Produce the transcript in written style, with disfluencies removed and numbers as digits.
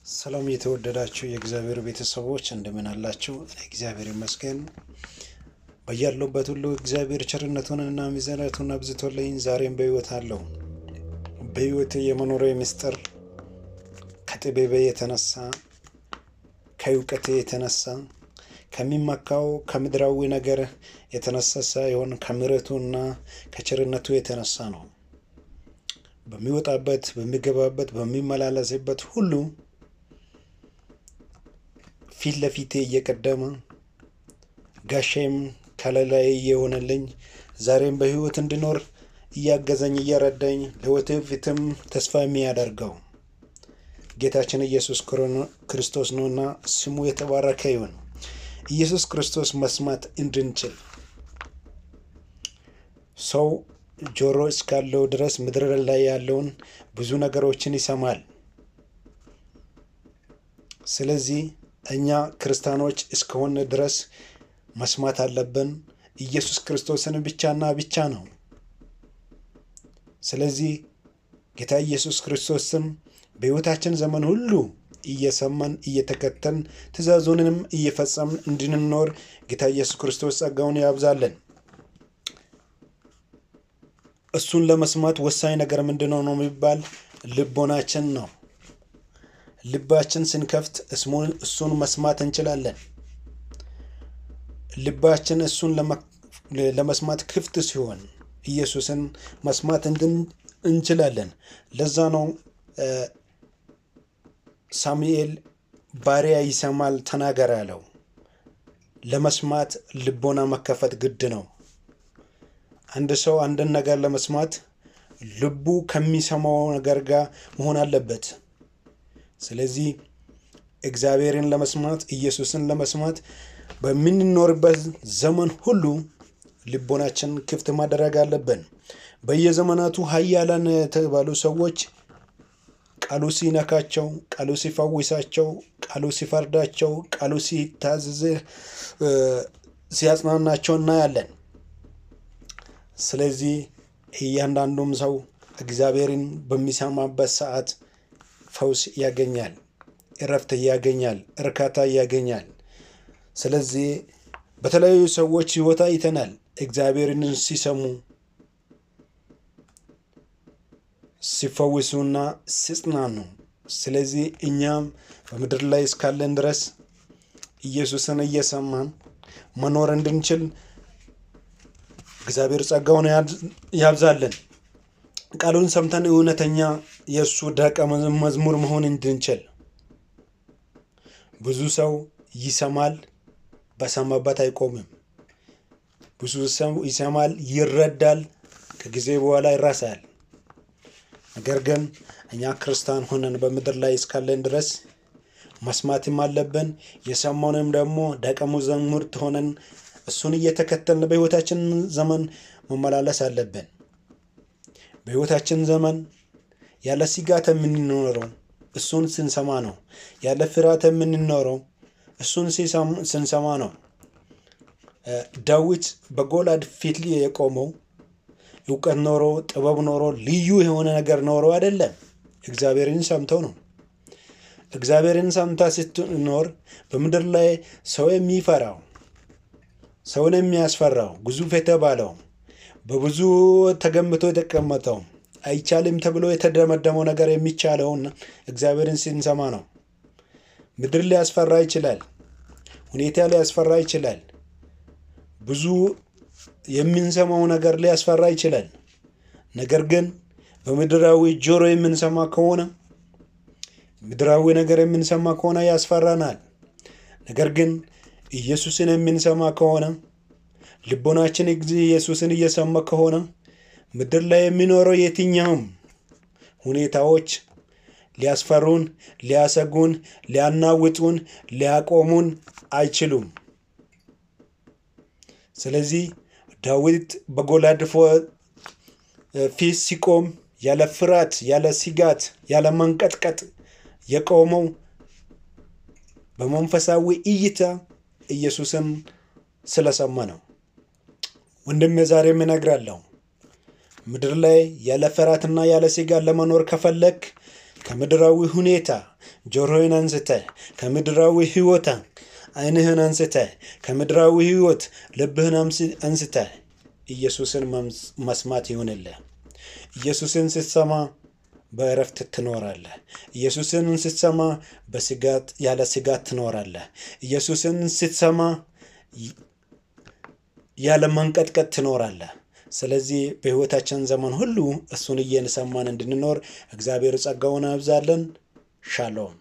ሰላም የተወደዳችሁ የእግዚአብሔር ቤተሰቦች እንደምን አላችሁ? እኔ እግዚአብሔር ይመስገን በያለሁበት ሁሉ እግዚአብሔር ቸርነቱንና ምሕረቱን አብዝቶልኝ ዛሬም በሕይወት አለሁ። በሕይወቴ የመኖሬ ምስጢር ከጥበቤ የተነሳ፣ ከእውቀቴ የተነሳ፣ ከሚመካው ከምድራዊ ነገር የተነሳ ሳይሆን ከምሕረቱና ከቸርነቱ የተነሳ ነው። በሚወጣበት፣ በሚገባበት፣ በሚመላለስበት ሁሉ ፊት ለፊቴ እየቀደመ ጋሻዬም ከለላዬ እየሆነልኝ ዛሬም በሕይወት እንድኖር እያገዘኝ እየረዳኝ ለወደፊትም ተስፋ የሚያደርገው ጌታችን ኢየሱስ ክርስቶስ ነውና ስሙ የተባረከ ይሁን። ኢየሱስ ክርስቶስ መስማት እንድንችል፣ ሰው ጆሮ እስካለው ድረስ ምድር ላይ ያለውን ብዙ ነገሮችን ይሰማል። ስለዚህ እኛ ክርስቲያኖች እስከሆነ ድረስ መስማት አለብን ኢየሱስ ክርስቶስን ብቻና ብቻ ነው። ስለዚህ ጌታ ኢየሱስ ክርስቶስን በሕይወታችን ዘመን ሁሉ እየሰማን፣ እየተከተልን፣ ትእዛዙንም እየፈጸምን እንድንኖር ጌታ ኢየሱስ ክርስቶስ ጸጋውን ያብዛልን። እሱን ለመስማት ወሳኝ ነገር ምንድነው ነው የሚባል ልቦናችን ነው። ልባችን ስንከፍት እሱን መስማት እንችላለን። ልባችን እሱን ለመስማት ክፍት ሲሆን ኢየሱስን መስማት እንችላለን። ለዛ ነው ሳሙኤል ባሪያ ይሰማል ተናገር ያለው። ለመስማት ልቦና መከፈት ግድ ነው። አንድ ሰው አንድን ነገር ለመስማት ልቡ ከሚሰማው ነገር ጋር መሆን አለበት። ስለዚህ እግዚአብሔርን ለመስማት፣ ኢየሱስን ለመስማት በምንኖርበት ዘመን ሁሉ ልቦናችን ክፍት ማድረግ አለብን። በየዘመናቱ ኃያላን የተባሉ ሰዎች ቃሉ ሲነካቸው፣ ቃሉ ሲፈውሳቸው፣ ቃሉ ሲፈርዳቸው፣ ቃሉ ሲታዘዝ፣ ሲያጽናናቸው እናያለን። ስለዚህ እያንዳንዱም ሰው እግዚአብሔርን በሚሰማበት ሰዓት ፈውስ ያገኛል፣ እረፍት ያገኛል፣ እርካታ ያገኛል። ስለዚህ በተለያዩ ሰዎች ሕይወት አይተናል። እግዚአብሔርን ሲሰሙ ሲፈውሱና ሲጽናኑ። ስለዚህ እኛም በምድር ላይ እስካለን ድረስ ኢየሱስን እየሰማን መኖር እንድንችል እግዚአብሔር ጸጋውን ያብዛልን። ቃሉን ሰምተን እውነተኛ የእሱ ደቀ መዝሙር መሆን እንድንችል። ብዙ ሰው ይሰማል፣ በሰማበት አይቆምም። ብዙ ሰው ይሰማል፣ ይረዳል፣ ከጊዜ በኋላ ይረሳል። ነገር ግን እኛ ክርስቲያን ሆነን በምድር ላይ እስካለን ድረስ መስማትም አለብን። የሰማውንም ደግሞ ደቀ መዛሙርት ሆነን እሱን እየተከተልን በሕይወታችን ዘመን መመላለስ አለብን። በሕይወታችን ዘመን ያለ ስጋት የምንኖረው እሱን ስንሰማ ነው። ያለ ፍርሃት የምንኖረው እሱን ስንሰማ ነው። ዳዊት በጎልያድ ፊት የቆመው እውቀት ኖሮ፣ ጥበብ ኖሮ፣ ልዩ የሆነ ነገር ኖሮ አይደለም። እግዚአብሔርን ሰምተው ነው። እግዚአብሔርን ሰምታ ስትኖር በምድር ላይ ሰው የሚፈራው፣ ሰውን የሚያስፈራው፣ ግዙፍ የተባለው፣ በብዙ ተገምቶ የተቀመጠው፣ አይቻልም ተብሎ የተደመደመው ነገር የሚቻለውን እግዚአብሔርን ስንሰማ ነው። ምድር ሊያስፈራ ይችላል። ሁኔታ ሊያስፈራ ይችላል። ብዙ የምንሰማው ነገር ሊያስፈራ ይችላል። ነገር ግን በምድራዊ ጆሮ የምንሰማ ከሆነ፣ ምድራዊ ነገር የምንሰማ ከሆነ ያስፈራናል። ነገር ግን ኢየሱስን የምንሰማ ከሆነ፣ ልቦናችን ኢየሱስን እየሰማ ከሆነ ምድር ላይ የሚኖረው የትኛውም ሁኔታዎች ሊያስፈሩን፣ ሊያሰጉን፣ ሊያናውጡን፣ ሊያቆሙን አይችሉም። ስለዚህ ዳዊት በጎልያድ ፊት ሲቆም ያለ ፍርሃት፣ ያለ ስጋት፣ ያለ መንቀጥቀጥ የቆመው በመንፈሳዊ እይታ ኢየሱስን ስለሰማ ነው። ወንድሜ ዛሬም እነግራለሁ። ምድር ላይ ያለ ፍርሃትና ያለ ስጋት ለመኖር ከፈለክ ከምድራዊ ሁኔታ ጆሮህን አንስተ፣ ከምድራዊ ሕይወት ዓይንህን አንስተ፣ ከምድራዊ ሕይወት ልብህን አንስተ ኢየሱስን መስማት ይሁንልህ። ኢየሱስን ስትሰማ በእረፍት ትኖራለህ። ኢየሱስን ስትሰማ በስጋት ያለ ስጋት ትኖራለህ። ኢየሱስን ስትሰማ ያለ መንቀጥቀጥ ትኖራለህ። ስለዚህ በሕይወታችን ዘመን ሁሉ እሱን እየሰማን እንድንኖር እግዚአብሔር ጸጋውን ያብዛልን። ሻሎም።